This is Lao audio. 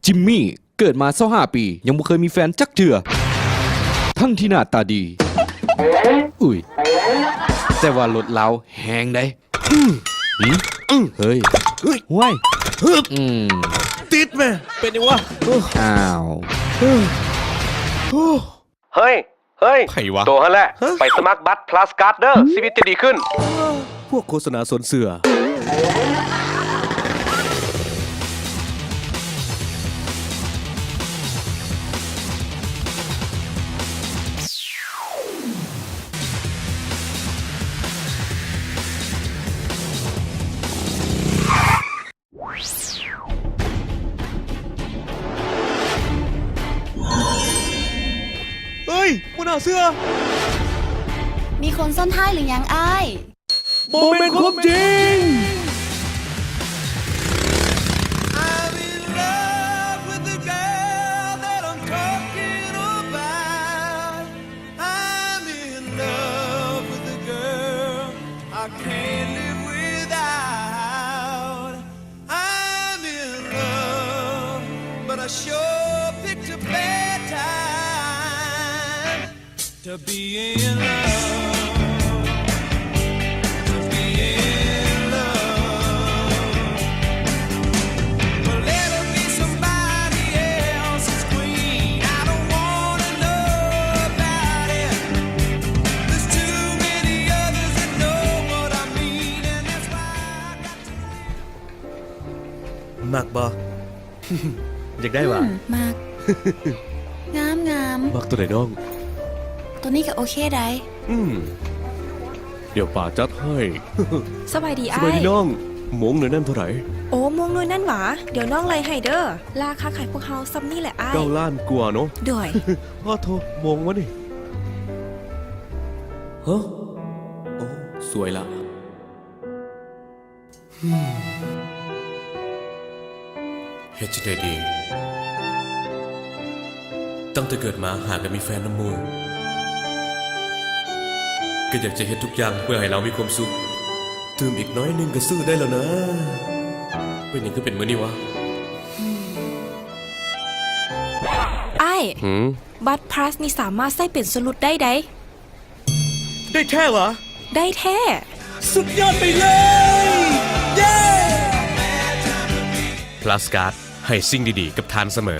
ຈິມມີ້ເກີດມາຊາວຫ້າປີ ຍັງບໍ່ເຄີຍມີແຟນຈັກເທື່ອ ທັງທີ່ໜ້າຕາດີ ອຸ້ຍ ແຕ່ວ່າລົດລາວແຮງໃດ໋ ຫື ເຮີ້ຍ ຫວ້າຍ ອືມ ຕິດແມ ເປັນຫຍັງວະ ອ້າວ ເຮີ້ຍ ເຮີ້ຍ ໃຜວະ ໂຕຫັ້ນແຫຼະ ຮະ ໄປສະໝັກບັດພລັສກາດເດີ ຊີວິດຈະດີຂຶ້ນ ພວກໂຄສະນາຊົວນເຊື່ອ. ເຮີ້ຍ ຫົວໜ້າເສື້ອ ມີຄົນຊ້ອນທ້າຍຫຼືຍັງອ້າຍ? ບໍ່ແມ່ນຄວາມຈິງ! I'm in love with the girl that I'm talking about. I'm in love with the girl I can't live without. I'm in love, but I sure picked a bad time to be in love, to be in love. Well, let her be somebody else's queen. I don't wanna know about it. There's too many others that know what I mean, and that's why I got to live. ມັກບໍ່? ຢາກໄດ້ຫວາ? ອືມ ມັກ ງາມໆ ມັກໂຕໃດນ້ອງ? ໂຕນີ້ກໍໂອເຄໄດ໋. ອືມ ດຽວປາຈັດໃຫ້. ສະບາຍດີອ້າຍ. ສະບາຍດີນ້ອງ. ໂມງໜ່ວຍນັ້ນເທົ່າໃດ? ໂອ້ ໂມງໜ່ວຍນັ້ນຫວາ? ດຽວນ້ອງໄລ່ໃຫ້ເດີ. ລາຄາຂາຍພວກເຮົາສ່ຳນີ້ແຫຼະອ້າຍ. ເກົ້າລ້ານກວ່າເນາະ. ໂດຍ. ໂອ້ໂທ້ ໂມງວະນີ້? ຮະ? ໂອ້ ສວຍລະ. ເຮັດຈັ່ງໃດດີ? ຕັ້ງແຕ່ເກີດມາຫາກໍມີແຟນນຳໝູ່ ກໍຢາກຈະເຮັດທຸກຢ່າງເພື່ອໃຫ້ລາວມີຄວາມສຸກ. ຕື່ມອີກໜ້ອຍໜຶ່ງກໍຊື້ໄດ້ແລ້ວນາ. ເປັນຫຍັງຄືເປັນມື້ນີ້ວະ? ອ້າຍ ຫື? ບັດພລັສນີ້ສາມາດໃຊ້ເປັນສ່ວນຫຼຸດໄດ້ໃດ໋. ໄດ້ແທ້ຫວາ? ໄດ້ແທ້. ສຸດຍອດໄປເລີຍ! ເຢ້! ພລັສກາດ ໃຫ້ສິ່ງດີໆກັບທ່ານສະເໝີ.